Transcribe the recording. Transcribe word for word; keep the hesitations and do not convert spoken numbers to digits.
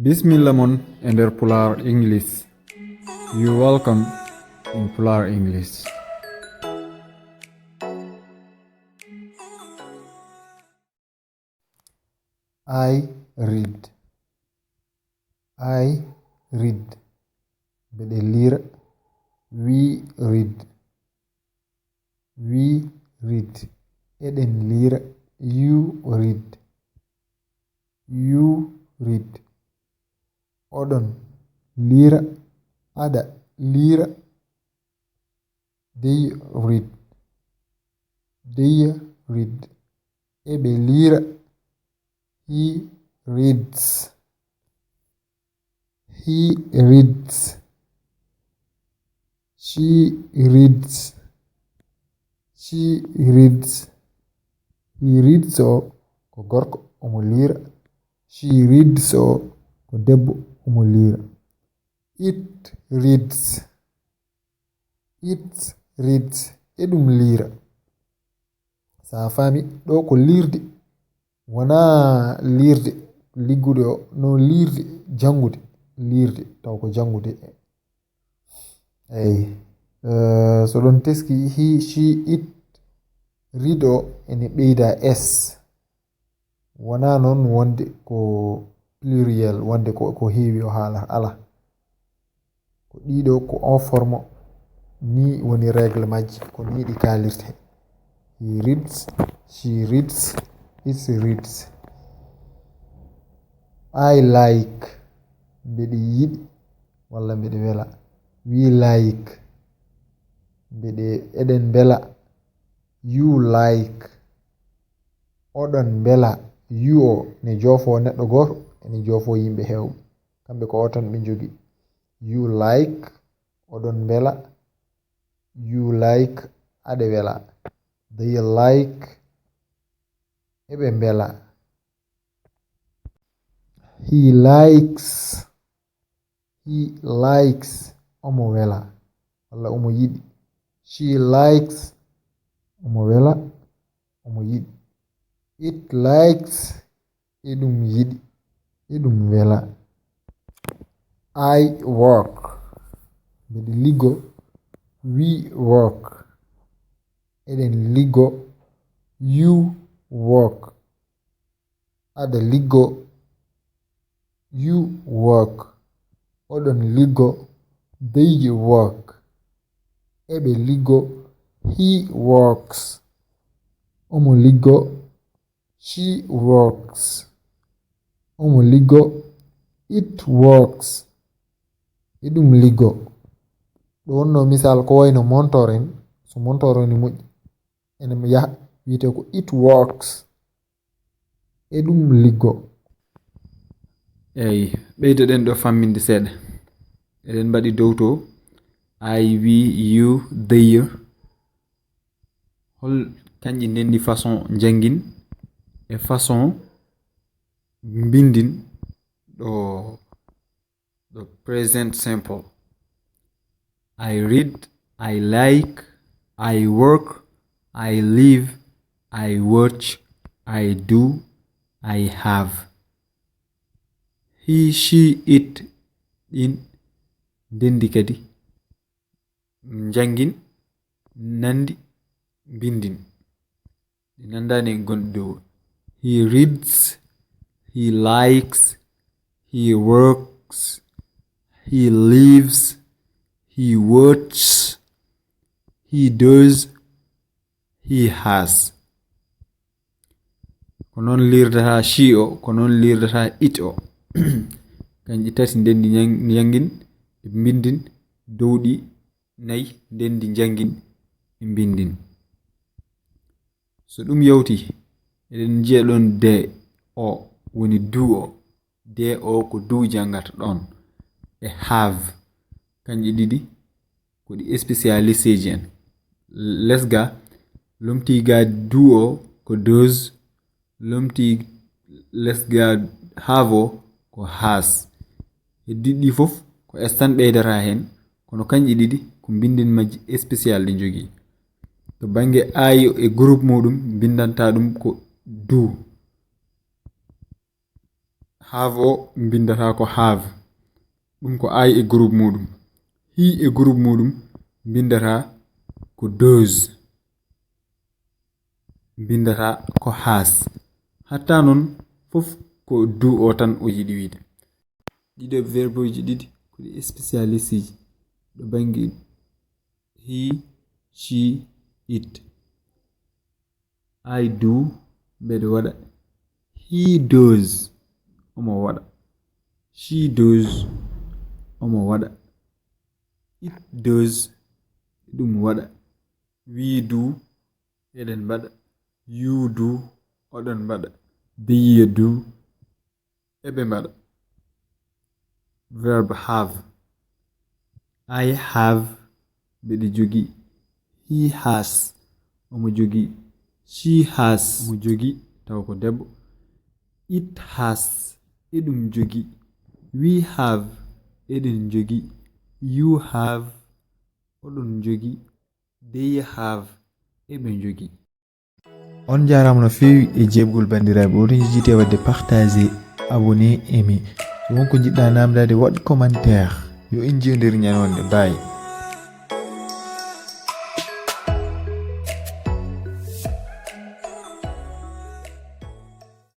Bismilla mon e nder Pulaar English. You welcome in Pulaar English. I read. I read. Mbeɗe liira. We read. We read. Eɗen liira. You read. You read. Oɗon liira. Aɗa liira. They read. They read. Eɓe liira. He reads. He reads. She reads. She reads. He reads o ko gorko, omo liira. She reads o ko debbo, omo liira. It reads. It reads. Eɗum liira. So a faami, ɗo ko liirde. Wonaa liirde liggude o, no liirde janngude. Liirde, taw ko janngude. Eyi. Eh, so ɗon teski he, she, it, read o ene ɓeyda S. Wonaa noon wonde ko pluriel, wonde ko, ko heewi o haala, alaa. Ko ɗiɗo, ko en forme, ni woni règle majji, ko ni ɗi kaalirte. He reads, she reads, it reads. I like, mbeɗe yiɗi, walla mbeɗe wela. We like, mbeɗe, eɗen mbela. You like, oɗon mbela. You o ne joofo neɗɗo gooto, ene joofo yimɓe heewɓe. Kamɓe ko o tan ɓe njogii. You like, oɗon mbela. You like, aɗe wela. They like, eɓe mbela. He likes. He likes. Omo wela. Walla omo yiɗi. She likes. Omo wela. Omo yiɗi. It likes. Eɗum yiɗi. Eɗum wela. I work. Mbeɗe liggo. We work. Eɗen liggo. You work. Aɗa liggo. You work. Oɗon liggo. They work. Eɓe liggo. He works. Omo liggo. She works. Omo liggo. It works. Eɗum liggo. Ɗo wonno misal ko wayno montor en. So montor o ne moƴƴi, ene yaha wiyetee ko it works. Eɗum liggo. Eyi, ɓeydoɗen ɗo famminde seeɗa. Eɗen mbaɗi dow to, I, we, you, they. Hol kanƴi ndenndi façon njanngin e façon mbinndin ɗo, ɗo present simple? I read, I like, I work, I live, I watch, I do, I have. He, she, it, ɗin ndenndi kadi njanngin, nanndi, mbinndin. Ɗi nanndaani e gonɗi dow. He reads, he likes, he works, he lives, he watches, he does, he has. Ko noon liirdata she o, ko noon liirdata it o. Kanƴi tati ndenndi njanngin e mbinndin, dow ɗi nayi ndenndi njanngin e mbinndin. So ɗum yawti, eɗen njiya ɗoon de o woni do o. De o ko do janngata ɗoon. E have, kanƴi ɗiɗi ko ɗi spécialistes ji en. Les ga lomtii ga do o ko does, lomtii les ga have o ko has. Heddiiɗi ɗi fof ko S tan ɓeydata heen, kono kanƴi ɗiɗi ko mbinndin majji spécial ɗi njogii. To bannge I e groupe muɗum, mbinndanta ɗum ko do. Have o mbinndata ko have. Ɗum ko I e groupe muɗum. He e groupe muɗum mbinndata ko does. Mbinndata ko has. Hatta noon fof ko do o tan o yiɗi wiide. Ɗiɗo verbeji ɗiɗi ko ɗi spécialiste ji. Ɗo bannge he, she, it. I do, mbeɗa waɗa. He does, omo waɗa. She does, omo waɗa. It does, ɗum waɗa. We do, eɗen mbaɗa. You do, oɗon mbaɗa. They do, eɓe mbaɗa. Verbe have. I have, mbeɗa jogii. He has, omo jogii. She has, omo jogii, taw ko debbo. It has, eɗum jogii. We have, eɗen njogii. You have, oɗon njogii. They have, eɓe njogii. On njaaraama no feewi e jeeɓgol banndiraaɓe. Oɗon njejjiti e waɗde partager, abonner, aimer. So won ko njiɗɗaa naamndaade, waɗ commentaire. Yo en njiyodir ñalawma. Bye.